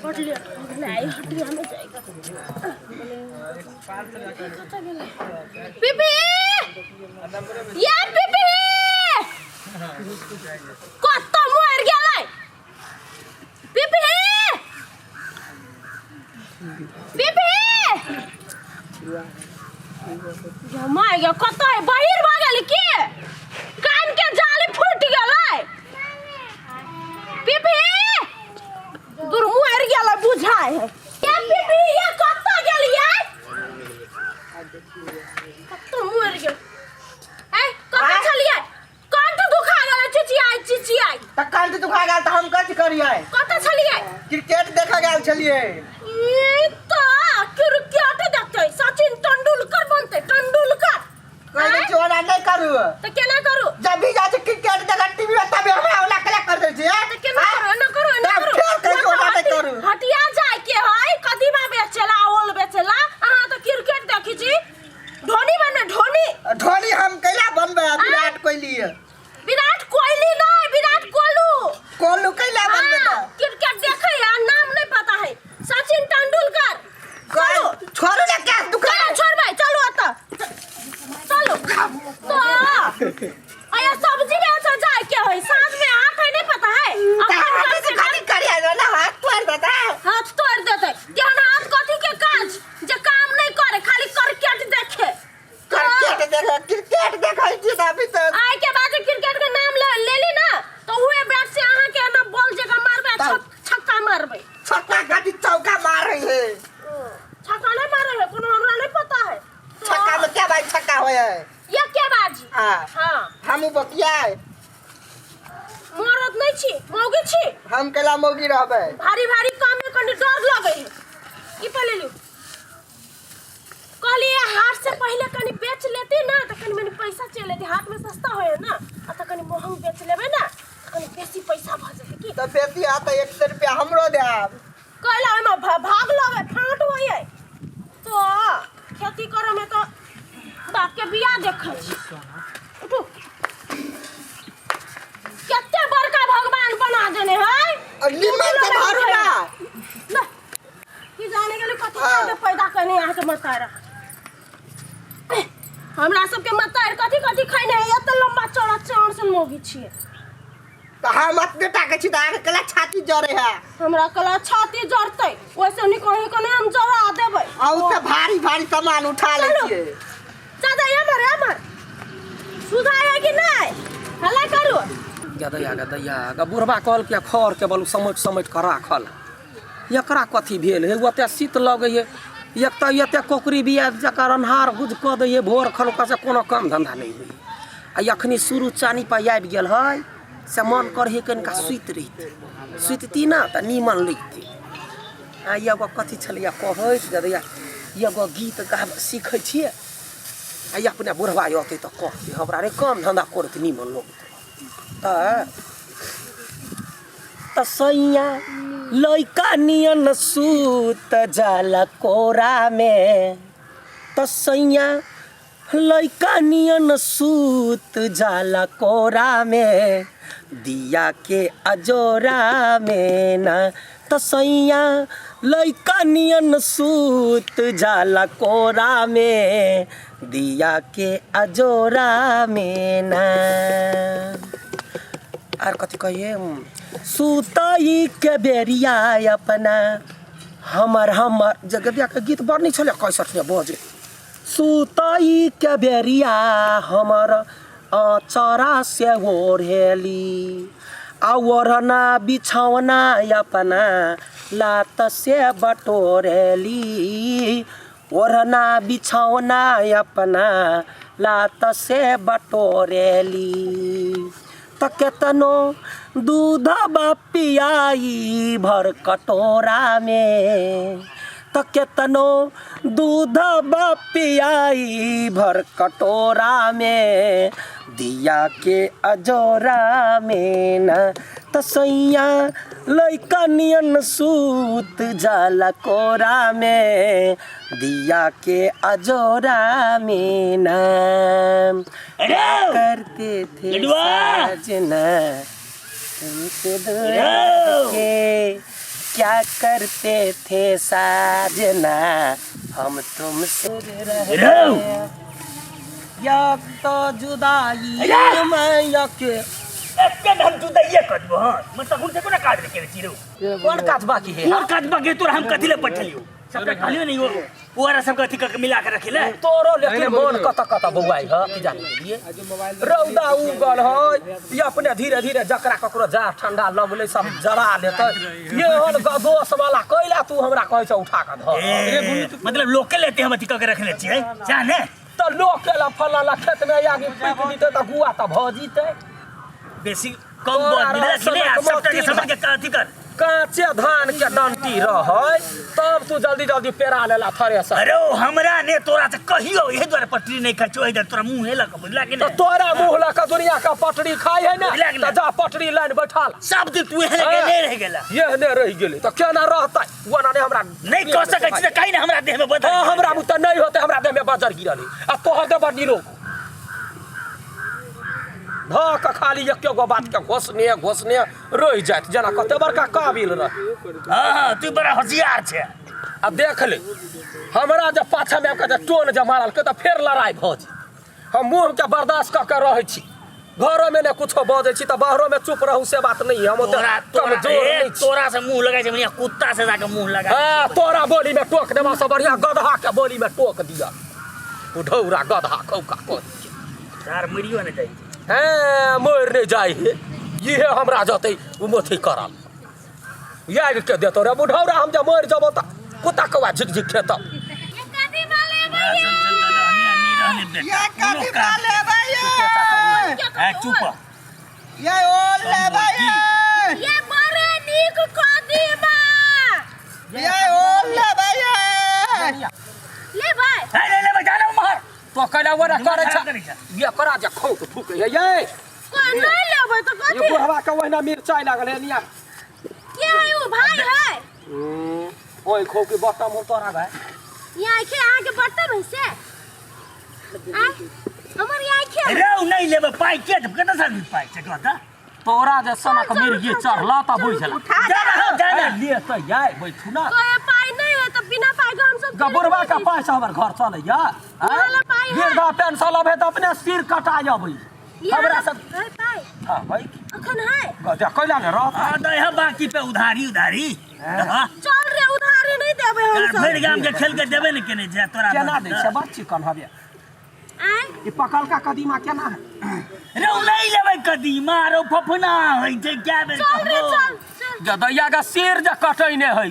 बड लेट भऽ गेलै आइ हटिया मे जाइके। कतऽ गेलै पीपी? ये पीपी, कतऽ मरि गेलै पीपी? पीपी my गे, कतऽ है? बहिर भऽ गेल की? कान के जाली फूटि गेलै। पीपी दूर मरि गेलै बुझाइ है। ये पीपी, ये कतऽ गेलियै? कतऽ मरि गेल? ए, कतऽ छलियै? कंठ दुखा गेलै चिचियाइ चिचियाइ। तऽ कंठ दुखा गेल तऽ हम कथी करियै? कतऽ छलियै? क्रिकेट देखऽ गेल छलियै। ई तऽ क्रिकेट देखतै, सचिन तेंदुलकर बनतै, तेंदुलकर। कहै दै छी ओना नहि करू। तऽ केना करू? जब भी जाइ छी क्रिकेट देखऽ टीवी में तबे हमरा ओना केना कर दै छी? तऽ केना करू? एना करू, एना तब करू। फेर कहै छी ओना नहि करू। हटिया जाय के है, कदीमा बेचेला, ओल बेचेला, अहाँ तऽ क्रिकेट देखै छी। धोनी बनबै, धोनी। धोनी हम कैला बनबै? विराट कोहली। विराट कोहली नहीं, विराट कोहलू। कोहलू कैला बनबै? हाँ, क्रिकेट देखे है, नाम नहीं पता है। सचिन तेंदुलकर। चलो। छोड़ू ने, कैश दुकान। चलो, छोड़बै, चलो ओतऽ चलो। तो अया सब्जी बेचे जाय के है साँझ में, हाथ है नहीं पता है अखन हाथ कम से से खाली करिया ना, हाथ तोड़ देता। हाथ तोड़ देतै। केहन हाथ, कथी के काज जे काम नहीं करे, खाली क्रिकेट देखे। क्रिकेट देखे, क्रिकेट देखै छी तऽ अभी तक। आइ के बाद क्रिकेट के नाम ले लेली ना तो उहे बैट से अहाँ के ना बॉल जगह मारबै, छक्का मारबै। छक्का गाड़ी चौका मार रही है। छक्का नहीं मारे है कोनो, हमरा नहीं पता है। छक्का में क्या भाई छक्का होय है? ये क्या बाजी? हाँ। हाँ। हमू बतियाए। मरद नहीं छी, मौगी छी। हम केला मौगी रहबै? भारी भारी काम में कनी डर लगे है। की पहले लियो कहलिए, हाट से पहले कनी बेच लेती ना तो कनी मनी पैसा चल लेती। हाट में सस्ता होए ना, आ तो कनी महंग बेच लेबे ना तो कनी बेसी पैसा भ जेतै। की तऽ बेसी आ तऽ 100 रुपया हमरो देब। कहला ओहिमे भाग लगे फाँट होइए। तो खेती करे में तो बाप के बियाह देखै छी। उठू, कते बड़का भगवान बना देने है। और निमन से भरू ना। ना की जाने गेलै कथी खाके पैदा करने अहाँके मतारा। हमरा सबके मतार कथी कथी खैने है। एते लम्बा चौड़ा चाँद सन मौगी छियै। तऽ हम अपने टाके छी तऽ अहाँके कला छाती जरे है? हमरा कला छाती जरतै, ओइसे नीक अहीं कने हम जरा देबै। आ उ तऽ भारी भारी सामान उठा लै चलू। छियै। दादा, एमहर एमहर सुधा है कि नहि? हल्ला करू। गदैया गदैया ग, बुढ़बा कहलकै खर के बलू समटि समटि कऽ राखल। एकरा कथी भेल हे? ओते शीत लगै है। एक तऽ एते कोकरी बिया जकर अन्हार गुज कऽ दै है भोर खन, ओकरा से कोनो काम धंधा नहि होइ। आ अखनी शुरू चानी पर आबि गेल है से मन करै है कनिका सुति रहितै। सुतिती ने तऽ नीमन लगितै। आ एगो कथी छलैया कहैत गदैया, एगो गीत गाब सीखै छियै आ अपने बुढ़बा अतै तऽ कहतै हमरा रे, काम धंधा करैत नीमन लगतै। तऽ सैया लैका नियन सूत जाला कोरामे, तऽ सैया लैका नियन सूत जाला कोरामे, दिया के अजोरामे ना। तऽ सैया लैका नियन सूत जाला कोरामे, दिया के अजोरामे ना। आर कथी कहिए? सुतई के बेरिया अपना हमर हमर जगदिया के गीत बड़ नीक छलै कैसठ में बजे। सुतई के बेरिया हमर अचरा से ओढ़ेली, आ ओढ़ना बिछौना अपना लात से बटोरेली, ओढ़ना बिछौना अपना लात से बटोरेली। तऽ केतनो दूध पियाई भर कटोरामे, तऽ केतनो दूध पियाई भर कटोरामे, दिया के अजोरामे ना। तऽ सैया लैका नियन सूत जाला कोरामे, दिया के अजोरामे ना। करते थे लडुआ! साजना। तुमसे दूर के क्या करते थे साजना हम तुमसे रह रौ। यक तो जुदाई में यक एके हम जुदाइए कर देबो हां मतलब हुन से कोना काट दे के छी रौ कोन काज बाकी है कोन काज बाकी तोरा हम कथि ले पठलियो सबटा कहलियो नहीं वो ओरा सब कथि क के मिला के रखिले तोरो लेकिन मन कत कत बौआइ ह की जाने गेलिए रौदा उगल है ये अपने धीरे धीरे जकरा ककरो जा ठंडा लगलै सब जरा लेतै ये हन गदोस वाला कैला तू हमरा कहै छ उठा के धर ए, मतलब लोके लेते हम अथि क के रखले छियै जाने तऽ लोक के ला फला ला खेत में आगि फूकि दितै तऽ गुआ तऽ भऽ जितै बेसी कम बोल मिला रखले आ सबटा के समझ के अथि कर कांचे धान के डंटी रहै तब तू जल्दी जल्दी पेरा लेला थ्रेसर। अरे ओ हमरा ने तोरा से कहियो एहि दुआरे पटरी नहीं खाइ छौ एहि दुआरे तोरा मुँह लऽ कऽ बुझला कि तऽ नहि तोरा मुँह लऽ कऽ दुनिया के पटरी खाइ है ने बुझला कि तऽ नहि? जा पटरी लाइन बैठल सब दिन तू एहने के नहि रहि गेला एहने रहि गेलै तऽ केना रहतै ओना नहि हमरा नहीं कह सकै छी तऽ कहीं ने हमरा देह में बदल हँ हमरा बुते नहि होतै हमरा देह में बजर गिरल है आ तोहर देह बड़ निरोग धऽ कऽ खाली एके गो बात के घोसने घोसने रहि जायत जेना कते बड़का काबिल रहे। हाँ हाँ तू बड़ा होशियार छे। आ देख ले हमरा जब पाछा में आबि कऽ टोन जे मारलकै तऽ फेर लड़ाइ भऽ जेतै। हम मुँह के बर्दाश्त कऽ के रहै छी, घरो में ने कुछो बजै छी तऽ बाहरो में चुप रहू से बात नहीं है। हम ओते तोरा तोरा कमजोर ए, नहीं छी। तोरा से मुंह लगाइ छै बढ़िया कुत्ता से जाके मुंह लगा। हाँ तोरा बोली में टोक देबा से बढ़िया गदहा के बोली में टोक दिया। उठौरा गदहा कौका कर यार मरियो ने जाइ हैं मरि नहि जाइ हे इहे हमरा जतै ओ अथी करल याद के देतो रे बुढ़ौरा हम जे मरि जबो तऽ कुत्ता कौआ झिक झिक खेतौ। ये कदीमा लेबै ये। चुप ये ओल लेबै ये। ये बड़े नीक कदीमा। ये ओल लेबै ये। लेबै ले लेबै जाना उम्हर तो कैला ओना करै छ करै छ। एकरा जे खौत फूकै है ये कोई नहीं लेबै तऽ ये कथी बुढ़वा के ओहिना मिरचाई लागल है निया के है उ भाई है। ओइ खौ के बटम हो तोरा भाई यहाँ के अहाँ के बटम है से आय हमर यहाँ के रे उ नहीं लेबै पाइ के देब कतऽ से आदमी पाइ छै कहत तोरा जे सनक मिर्गी चढ़ला तऽ बुझला जा ना जा ना ले तऽ याय बैठू ना कोई पाइ नहीं है तऽ बिना पाइ के हम सब गबुरबा के पाइ से हमर घर चलैया वाला पाइ है। वृद्धा पेंशन अबै तऽ अपने सिर कटा अबै हमरा सब है पाइ हाँ भाई अखन है गजा कैला ने रह हां दै है बाकी पे उधारी उधारी हाँ चल रे उधारी नहीं देबै हम यार सब भरि गाम के खेल के देबे ने केने छै तोरा केना दै छै बड़ चिकन हबे आय ई पकलका कदीमा केना है रे उ नहीं लेबै कदीमा रो फफना होइ छै क्या बेर चल रे कहबो। चल चल जब दैया के सिर जे कटैने है ई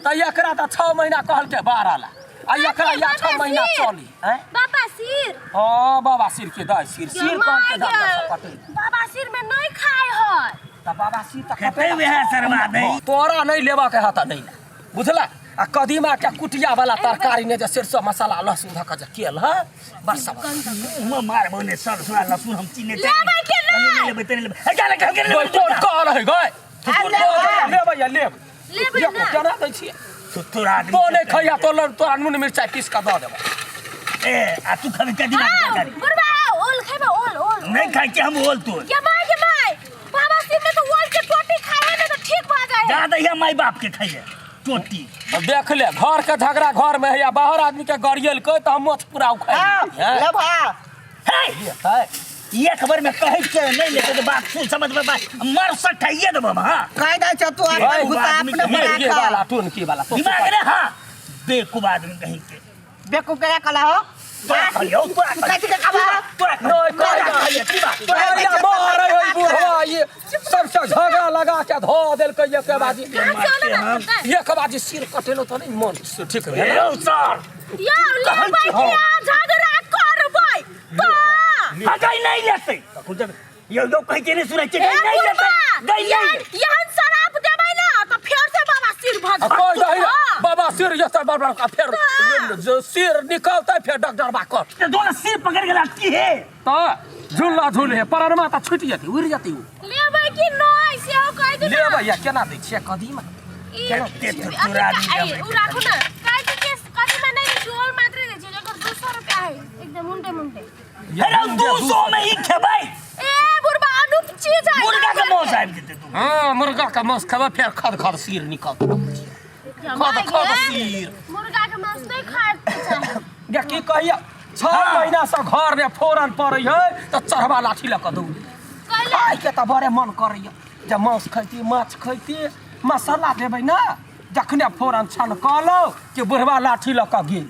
तऽ एकरा तऽ 6 महीना कहलकै 12 ला आ एकरा या 6 महीना चली हैं बाबा सिर हाँ बाबा सिर के दे सिर सिर कहलकै माय दे गे, कटै बाबा सिर में नहीं खाए है तऽ बाबा सिर तऽ खेतै वएह सरवा दै तोरा नहीं लेबा के हाथ नहीं बुझला आ कदीमा के कुटिया वाला तरकारी ने जे सरसों मसाला लहसुन धऽ के जे केल है बस सब मुँह में मारबो ने सरसों आ लहसुन हम चिन्है छियै। लेबै कि नहि? लेबै तऽ नहि लेबै। हे, जा ले, कहलकै नहि लेबै, कोन कह रहै गए लेबै या लेब लेबै देखो, ना। केना दै छियै तोरा आदमी तो नहि खैया तो तोरा नून मिरचाइ पीस कऽ दऽ देबौ। ए आ तू खबी कदीमा के हाँ, तरकारी बुढ़बा ओल खेबै ओल ओल नहीं खाइ के हम ओल तोल ये माय के माय बाबा सिर में तो ओल के टोटी खाए है ना तो ठीक भऽ जाए जा दैया माय बाप के खाइए टोटी अब देख ले घर के झगड़ा घर में है या बाहर आदमी के गरियल के तऽ हम मोछ पूरा उखाड़ि हाँ, लेबै, हैं? ले भा हे है? एक बार में कहै छियै नहीं लेते तो बात सुन समझ में बात मर सठाइए देबो हम हां कह दै छौ तू अपन है, गुस्सा आदमी अपने पर ये राख वाला टोनकी वाला तो दिमाग रे हां बेवकूफ आदमी कहीं के बेवकूफ के कला हो तोरा कहलियौ तोरा तू कथी के कहबा तोरा नहीं तोरा कहै कहलियौ की बात तोरा तोरा मारै है बुढ़वा ये सबसे झगड़ा लगा के धो देलकै एक बाजी कहाँ से ओल बात करतै? एक बाजी सिर कटेलो तऽ नहीं मन से ठीक भेल यौ सर यौ लेबै कि आ झगड़ा करबै तऽ हगाई नहीं लेते तखन जब यौ यौ कहै के नहीं सुनै छै ए नहीं लेते बुढ़बा गई नहीं यहन यहन शराब देबै ना तऽ फेर से बाबा सिर भऽ आ जेतै। कोइ दही हाँ। बाबा सिर जेतै बाबा का फेर जे सिर निकलतै फेर डॉक्टर बा कट ते दोनों सिर पकड़ के लटकी है तऽ झूला झूल हे परमा तऽ छुटि जेतै उड़ि जेतै उ लेबै कि नहि सेहो कहि दियौ लेबै या केना दै छियै कदीमा ई केना ते अथी तोरा का- ई, उ राखू ना काहे कि केस कदीमा नहि दै छै ओल मात्रे दै छै एकर 200 रुपया है एकदम मुंडे मुंडे अरे 200 में ही खेबै ए बुढ़बा अनूप चीज जाय मुर्गा के मौस आबि जेतै तू। हाँ, मुर्गा के मांस खेबै, फेर खद खद सिर निकलत। खद खद सिर। मुर्गा के मांस नहीं खाए के चाही। गे की कहिया, 6 महीना से घर में फोरन पड़ै है तऽ चढ़वा लाठी लऽ कऽ दौड़। कैले? खायके तऽ बड़े मन करैया जे मांस खैती, माछ खैती, मसाला देबै ने, जखने फोरन छनकलौ कि बुढ़वा लाठी लऽ कऽ गेल,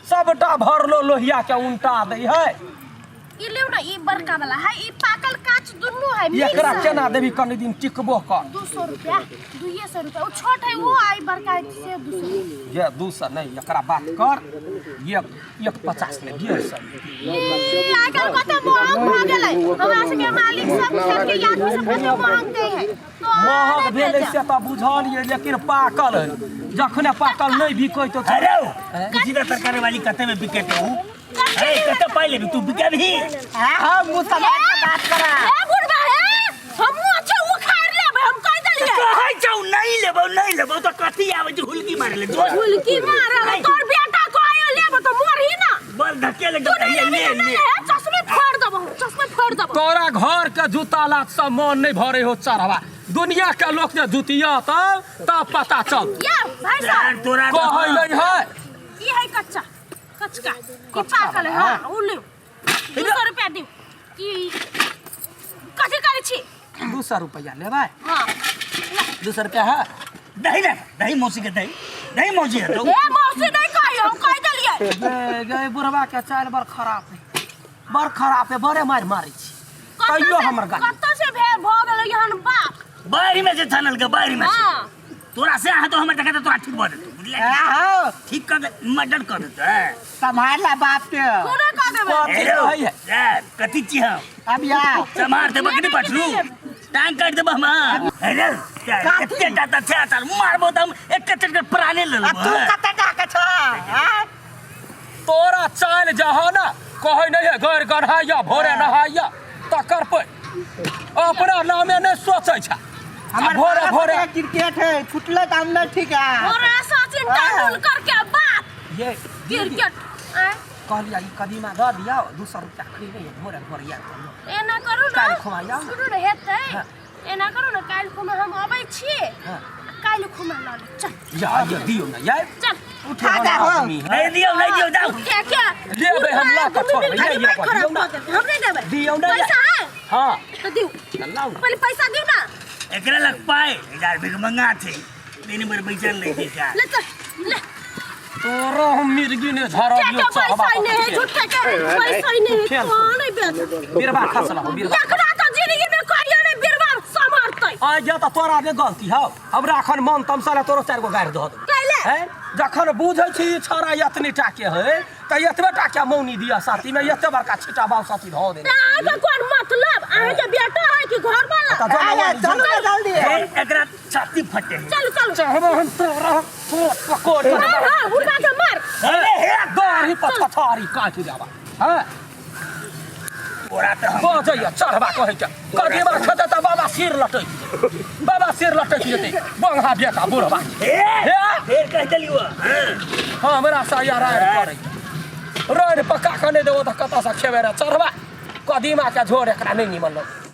सबटा भरलो लोहिया के उनटा दै है। ई लिउ ना, ई बड़का वाला है, ई पाकल काच दुनू है मिक्स एकरा है। केना देबी? कनि दिन टिकबो कर। 200 रुपया, 200 रुपया। ओ छोट है वो, आई बड़का है से 200। ये 200 नहीं, एकरा बात कर, एक एक पचास में 150। ई आजकल कते महंग भऽ गेलै। हमरा सबके मालिक सब खेत के आदमी सब कते महंग दै है। तो अहाँ महग नहि भेलै बेचब। से तऽ बुझल ये, लेकिन पाकल है, जखने पाकल नहि बिकै तऽ अरे बुझी तऽ तरकारी वाली कते में बिकेत हूँ? अरे कते पाइ लेबी तू बिकेबही? हाँ हाँ, मुँह संभाल के बात करा। हे बुढ़बा हे, हमहूँ अच्छे उखाड़ लेबै, हम कहि देलियै। कहै छौ नहीं लेबौ, नहीं लेबौ तऽ कथी आबै छै हुलकी मारे ले दोस्त? हुलकी मारल तोर बेटा कहियो लेबो तऽ मरही ना। बल धकेल तू एकदम नहीं ले लेबी ले तऽ नहीं ले। ले, चश्मे फोड़ देबो, चश्मे फोड़ देबो। तोरा घर के जूता लात से मन नहीं भरे हो चढ़वा, दुनिया के लोग जे जुतिया तब तब पता चल। या भाई साहब, तोरा कहै नहीं है। ई है कच्चा, कचका, ई पाकल है। हाँ, उ लिउ, 200 रुपया दिउ। ई कथी करै छी? 200 रुपया लेबै? हाँ। 200 रुपया है। दही ले, दही मौसी के दही, दही मौसी है तो। ए मौसी नहीं कहियो, हम कहि देलियै। गे गे, बुढ़वा के चाल बड़ खराब है, बड़ खराब है, बड़े मारि मारै छी। कतऽ तैयो से- हमर गाली। कतऽ से भेल भऽ गेलै एहन बाप? बाहरी में से छानल के, बाहरी में से। हाँ। तोरा से अहाँ तो हमर देखा तोरा ठीक भऽ जेतौ, बुझलियै? हाँ हाँ। ठीक कऽ दे, मर्डर कऽ देतौ, हैं। संभाल ला बाप के। पूरा कऽ देबै। कथी हेलो, कहै है? यार, कथी छी हम? अब या समार देबो कि नहि पठरू? टांग काटि देबो हम, हाँ। हेलो, यार, कथी? एते टा तऽ छै, तार मारबो तऽ हम एक चटके प्राणे ले आ लेबो, तू हैं। कते टाका छ? हाँ? तोरा चालि जहाँ ने कहै नहीं है, गैर गढ़ाइया भोरे नहाइया तकर पर अपना नामे नहीं सोचै छै। हमर भोरे बाप भोरे के क्रिकेट है, छुटले तऽ हम नहीं ठीक है। और सचिन तेंदुलकर के बाप ये क्रिकेट आँय? कहलियै ई कदीमा दऽ दियौ, 200 रुपया खरीदै भोरे भोरे याद करियौ। एना करू ने, काल्हि खुमा जाउ। सुनू ने, हेतै। हाँ। एना करू ने, काल्हि खुमा हम अबै छी। हाँ। काल्हि खुमा लऽ लेब। चल। या ये दियौ ने यार। चल। उठा दे हो। आदमी है। नहीं दियौ, नहीं दियौ, जाउ। क्या क्या? लेबै हम लऽ कऽ छोड़बै। ये, ये, दिमाग खराब दियौ ना। कऽ देलकै। हम नहि देबै। दियौ ने। पैसा है? हाँ। तऽ दियौ। तऽ लाउ ने। पहिले पैसा दियौ ना। एकरा लग पाइ यार भिखमंगा छै, दिन भर बैसल रहै छै यार। ले चल ले। तोरो हम मिर्गी ने झरबियो। क्या क्या पैसा ही नहीं है, झूठे के पैसा ही नहीं है। फेल। तो नहीं बेच। बिरबा खसला हो, बिरबा। एकरा तो जिंदगी में कहियो नहीं बिरबा संभालतै। आ जा तऽ तोरा ने गलती हौ, हमरा एखन मन तमसा तोरो चारि गो गारि दऽ देबौ। कैले? हैं? जखन बुझै छी ई छौड़ा एतनी टा के है तऽ एतबे टा के मौनी दिअ साथी में, एते बड़का छिटा बाउ साथी धऽ देने। तऽ अहाँके कोन मतलब? अहाँके बेटा है कि घर वाला? तऽ जमा आया, वाली चलू ना जल्दी। ए, एकरा छाती फटे है। चलू चलू। चाहबो हम तोरा पकोड़ के मार, हाँ, उठा के मार। अरे हे, दाढ़ी पर छछारी काटि देबा। हैं? तोरा तऽ हम बजैया चढ़बा कहै के कदीमा खेतै तऽ बाबा सिर लटकि जेतै, बाबा सिर लटकि जेतै, बंगहा बेटा बुढ़बा। हे, हे? फेर कहि देलियौ, हाँ। हमरा से यार राड़ करै राड़ पका कऽ नहि देबो तऽ कतऽसँ खेबै रे चढ़बा? कदीमा के झोर एकरा नहि निमन लगै।